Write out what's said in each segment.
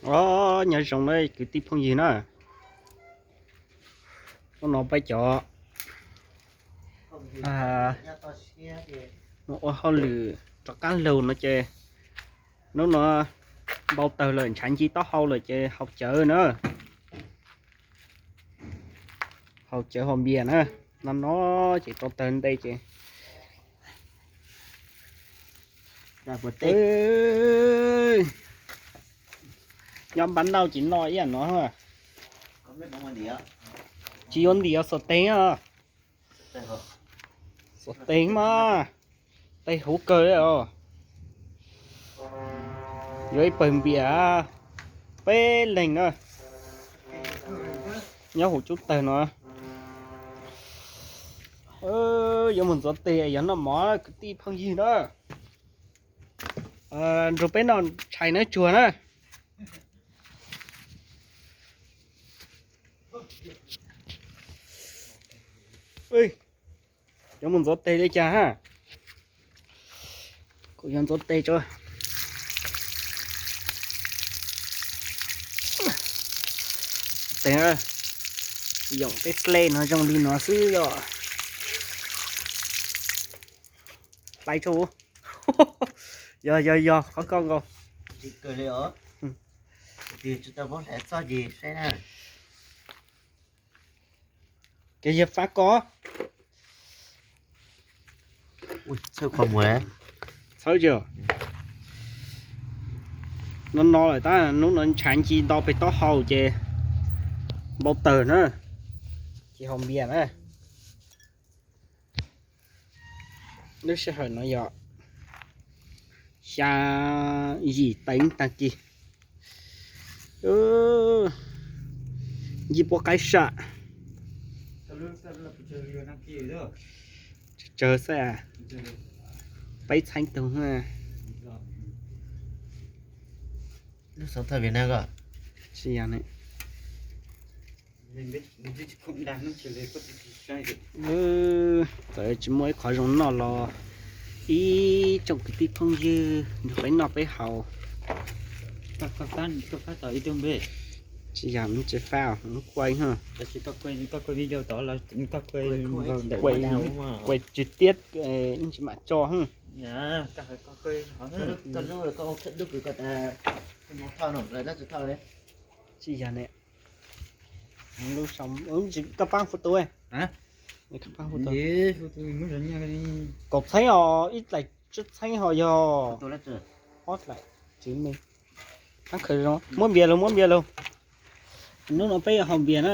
Os, nyob zoo na kwv tij phooj ywg na. Hnub no peb cov mus ua hauj lwm rov qab lug no ces hnub no npau taws lawm, ntshav nci taub hau lawm ces haus cawv na. Haus cawv haus npias na. No no ces tau tawg ntej ces nyob npab nauj ces noj ib yam no. Tsis yuav ntiav, xuas tes. Xuas tes mas tes huv kawg li os. Yuav ib pawg npias peb leeg na, nyob huv cub tawg no. Yuav mus ntxuav tes yuav noj mov kwv tij phooj ywg na. Nrug peb noj tshais nawb tsuag na. Yuav mus ntxuav tes li cas ha? Kuv yuav ntxuav tes tso. Tes, yoom peb ple no zoo li no xwb os. Pais tso. Yog yog yog, qhov koj nkaus. Ces yog fab koj. Txhawb tsis? No no lawm tab hnub no ntshav nci nto pem taub hau ces npau taws na, ces haus npias na. Lub sij hawm no yog xya yim teev tag kis, nci puab qaib sam. Tsawg xwb, peb txheeb tug. Lub xov tooj Vietnam ko. Tsis yog ne. Txawm tsis muaj ib qhov zoo noj los ib tsoom kwv tij phooj ywg nrog peb noj peb haus. Tsis yog, tsis fab, kuaj, kuaj tswv tiab, tsis mam tso. Tsis yog ne. Koj paab hu tus, kaum txheeb os, ib dlaim tsib txheeb ho yog ob dlaim. Muab npias lug, muab npias lug. Hnub no peb yuav haus npias na.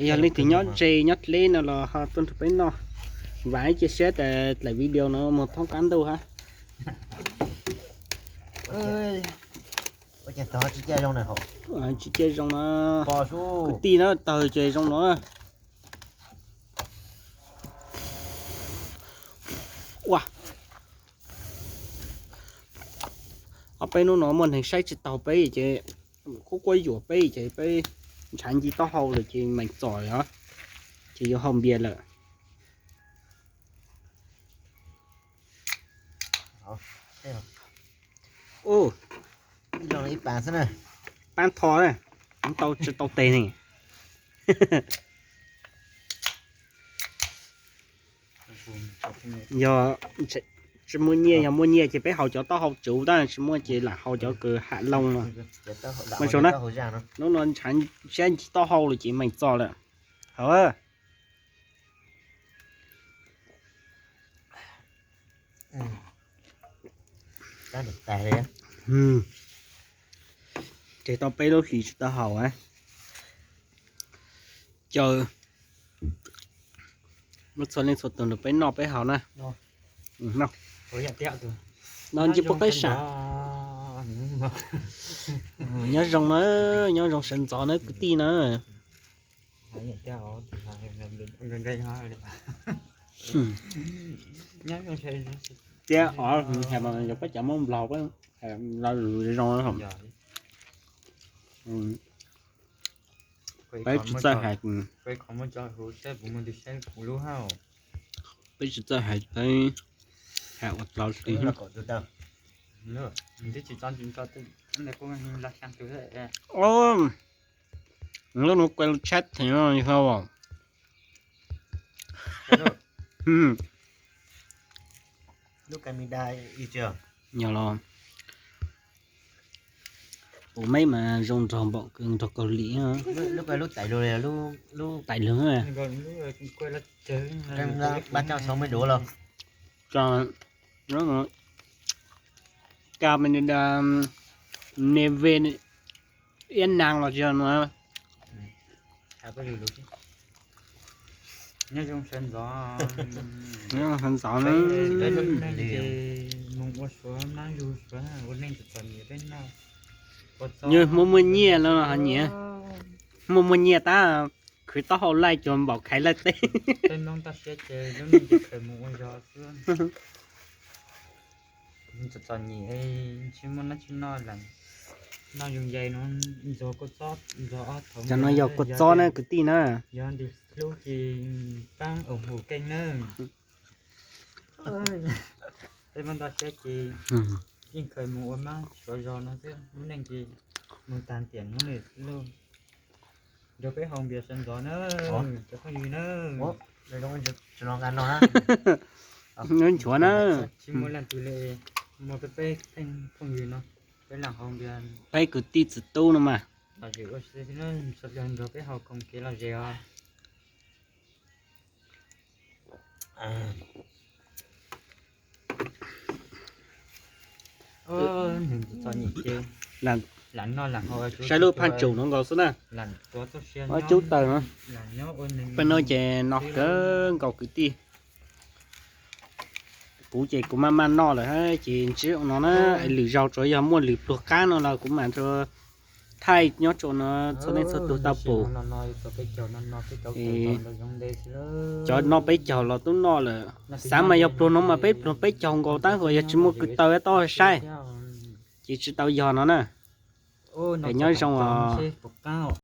Yog leej twg nyob ze nyob dleb no los ho tuaj nrog peb noj. Vam ib cia siab tas dlaim video no mus thoob qab ntuj hab. Tsis cia zoo na, kwv tij na, tawg ces zoo no. Ua, ob peb hnub no muaj neeg saib tsis taus peb ces, quab quab yuam peb ces peb ntshav nci taub hau lawm ces meem txom lawm os, ces yuav haus npias lawm. Paab tho na, tsis tau tes ne. Yog tsis muaj nyiaj, yog muaj nyiaj ces peb haus cov taub hau tsuv tab, tsis muaj ces lam haus cov kws ham loo no. Mas zoo na, hnub no ntshav siab nci taub hau lawm ces meem txom lawm. Haus. Ces tau peb lub hlis tsis tau haus. Caw muab txhua leej txhua tus nrog peb noj peb haus na. No ntsej puab qaib sam. Nyob zoo na, nyob zoo sawv ntxov na kwv tij na. Tiab os, yog peb cov Moob Nplog, zoo. Peb tsis txawj hais, peb tsis txawj hais peb, Ua tau li. Lub no kuj tshaib theem no yog os. Yog los, ua meb mas zoo nrog npaum nrog Kaus Lim. Tais lug, Canada, Neve, Iab Naag los tsis yog no. Nyob zoo sawv ntxov, mus ua suav mab yug suav ua neej txom txom nyem peb noj. Yog hmo muaj nyiaj los ho nyiam, hmo muaj nyiaj tab khwv taub hau laij cuag npaum khaiv laij teb. Peb Hmoob toj siab ces lub neej ces khaws mus ua zog xwb. Txom txom nyem, tsis muaj dab tsi noj, noj yoov yais no, ntxuag kua txob, ntxuag ob thaum. Cov no yog kua txob na kwv tij na. Yog ntim hlub ces pab ủng hộ kênh nawb. Peb Hmoob toj siab ces yeej khaws mus ua mab suav zog no xwb, lub neej ces mus tag tiam no lawm. Nrog peb haus npias sawv ntxov na, cov phooj ywg na. Nchuav na. Tsis muaj leej twg li, muaj peb peb phooj ywg no, peb lam haus npias. Peb kwv tij txiv tub no mas. Lom zem ua si, nrog peb haus koom kev lom zem os. Saib lub phaj tsum no nkaus xwb na. Ob cub taws no. Peb no ces no kawg nkaus kwv tij. Kuv ces kuv maj maj noj lawm ces ntsib no na, lwm zaus tsuas yog muaj lwm pluag qab no los kuv mam thaij nyob rau no txhua leej txhua tus tau pum. Cov noj peb caug los twb noj lawm, xav mas yog pluag no mas peb pluag peb caug nkaus tab sis yog tsis muaj kwv taw tau saib, ces tsis tau yog no na. Es nyob zoo os.